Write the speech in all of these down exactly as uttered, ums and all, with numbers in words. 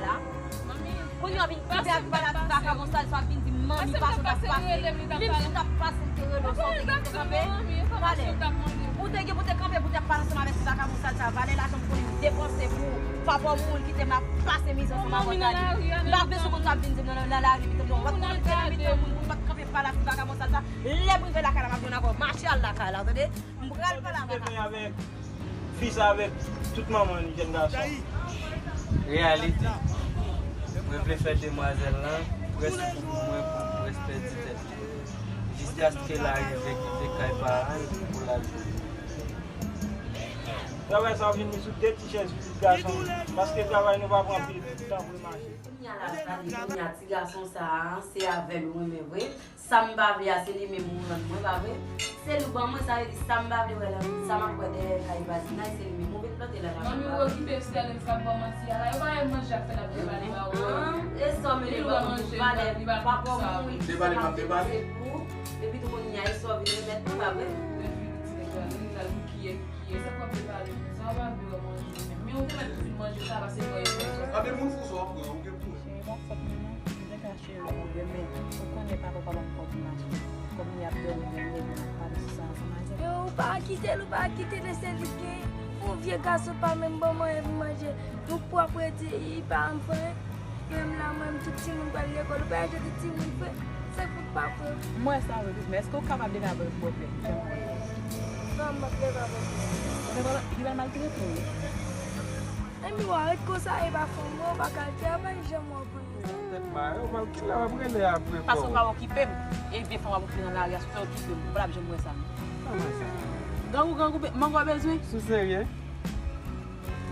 la. Kounye a w vin kanpe ak pale ak vakabon sal sa, w ap vin di manmi pase w t ap pase. Menm si w t ap pase, m te rele w sa, w te gen pou te kanpe. Pale. Ou te gen pou te kanpe pou te ap pale ansanm avèk ti vakabon sal sa. Valè lajan m konnen m depanse pou papa w mouri, kite m ap pase mizè ansanm avè w Dani. M pa bezwen konn sa w ap vin di m nan, nan lari, pito m di w, w pa t konn te envite moun pou m pa t kanpe pale ak ti vakabon sal sa. Lè m rive lakay la, m ap jwenn avè w. Mache al lakay la, w tande? M pral pale avè l. Avèk fi sa, avèk tout manman li, jèn gason. Reyalite. Mwen vle fè demwazèl lan prèske pou mwen, pou prèske pèdi tèt li. Jiskaske l arive kite kay paran l pou l al jwenn. Travay sa ap vin sou de ti chèz pitit gason, paske travay nou pa pran pil tan pou l mache. Kounye a la, gade, kounye a, ti gason sa a, se avè l ou renmen vre. Sa m pa vle a, se li menm ou rann mwen, pa vre? Se li w ban mwen, sa vle di sa m pa vle wè la, sa m ap wè dèyè kay vwazinay, se li menm ou vin plante la, la. Manmi, ou okipe Sterlens k ap ba w manti a la, yo pa wè manje ap fè l ap debale ba ou. Ah, e sa w mele ba ou, valè papa w mouri, se pa pase pou ou, epi tou kounye a, e sa w vin remèt mwen, pa vre? Lè fi pitit li pral, li pral pou kiyè, kiyè, sa k w ap debale konsa, ou pa vle wè manje menm. Men ou te mèt fin manje sa, pase fò yo fè sa. Anben moun fou sa w ap pran, ou gen pou Cheri, m ap fòt mwen non, m te ka cheri w, men ou konnen papa w pa ban m kòb mache. Kòm li ap dòmi, men m leve, m ap pale sou sa ansanm avè l. Yo, ou pa kite l, ou pa kite l, se li k gen. Yon vye gason pa menm ban m anyen pou manje. Yon pwòp redi, li pa janm fè anyen. Menm la, mwen, m tout timoun pral lekòl, ou pa jete timoun fè. Se fout pa pran. M wè sa, wi, men èske w kapab leve avè yon pwoblèm? Jan m wè. Non, m p ap leve avè yon pwoblèm. Li pral maltrete w, wi. Anyway, ret konsa, e pa fanm mwen, ou pa ka al travay, jan m wè w pran. Tèt mare, ou pral kile, w ap rele apre kò. Paske w pa okipe m. E vye fanm w ap okipe nan lari a, si w te okipe m, ou pa t ap janm wè sa non. Kòman sa? Grangou, grangou, mango w bezwen? Sou serye?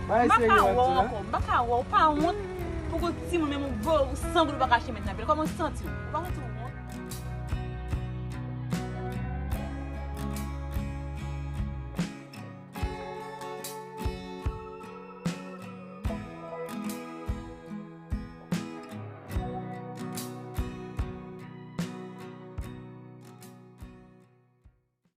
M pa ka wè w ankò, m pa ka wè w, ou pa wont pou gon timoun menm ou bo, ou sangou, ou pa ka achte menm nan pye l. Kòman w santi w? Ou pa santi w